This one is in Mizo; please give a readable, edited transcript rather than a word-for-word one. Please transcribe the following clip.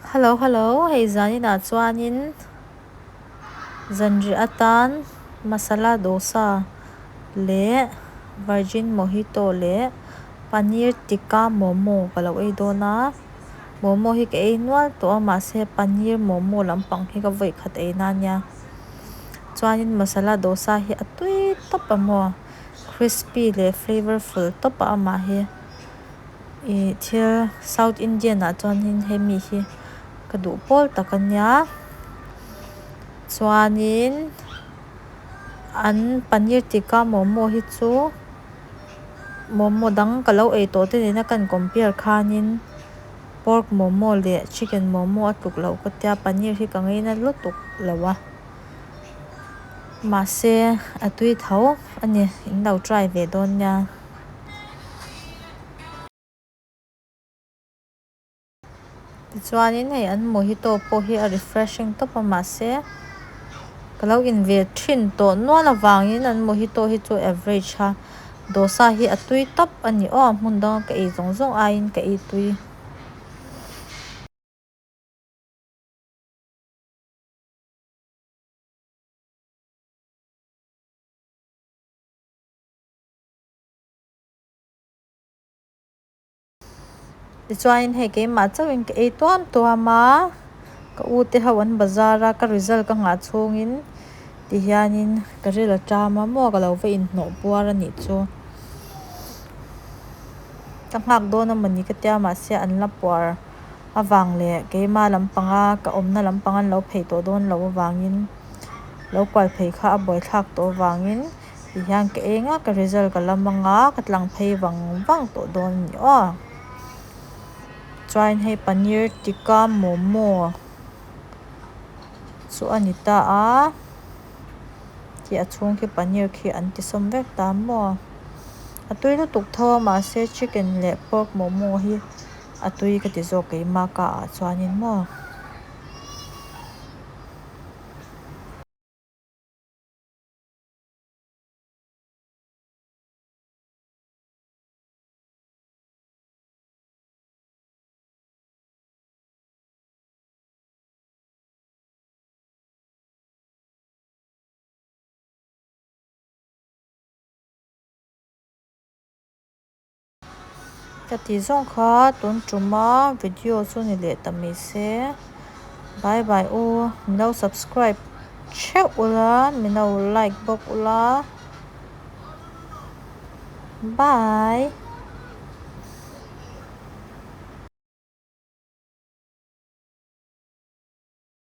Hello hello hei zaninah chuanin zanriah atan masala dosa leh virgin mojito leh paneer tikka momo ka lo ei dawn a momo hi ka ei nual tawh a mahse paneer momo lampang hi ka vawi khat ei na ania chuanin masala dosa hi a tui tawp a maw crispy leh flavourful tawp a amah hi ih thil south indian ah chuanin hemi hi ka duh pawl tak ania chuanin an paneer tikka momo hi chu momo dang ka lo ei tawh te nena ka in compare khanin pork momo leh chicken momo a tluk loh ka tia paneer hi ka ngaina lutuk lo a mahse a tui tho ani in lo try ve dawn nia. Tichuanin hei an mojito pawh hi a refreshing tawp a mahse ka lo in ve thin tawh nual avangin an mojito hi chu average a dosa hi a tui tawp a ni aw hmun danga ka ei zawng zawng aiin ka ei tui. Tichuanin hei keimah chauhin ka ei tuam tuam a, ka u te ho an bazar a, ka result ka nghah chhungin tihianin ka ril a ṭam a maw ka lo va inhnawh puar a nih chu. Ka nghak dawn a mawni ka tia mahse an la puar avang leh keimah lampanga ka awmna lampang an lo phei tawh dawn loh avangin lo kual phei kha a buaithlak tawh avangin Tihian ka eng a, ka result ka la mang a, ka tlang phei vang vang tawh dawn a ni aw. Chuan hei paneer tikka momo chu a ni ta a, khi a chhung khi paneer khi an ti sawm vek ta maw. A tui lutuk tho a mahse chicken leh pork momo hi a tui ka ti zawk keimah ka ah chuanin maw. Ka tih zawng kha tun tuma video chu ni leh ta mai se. Bye bye u, min lo subscribe theuh ula, min lo like bawk ula. Bye.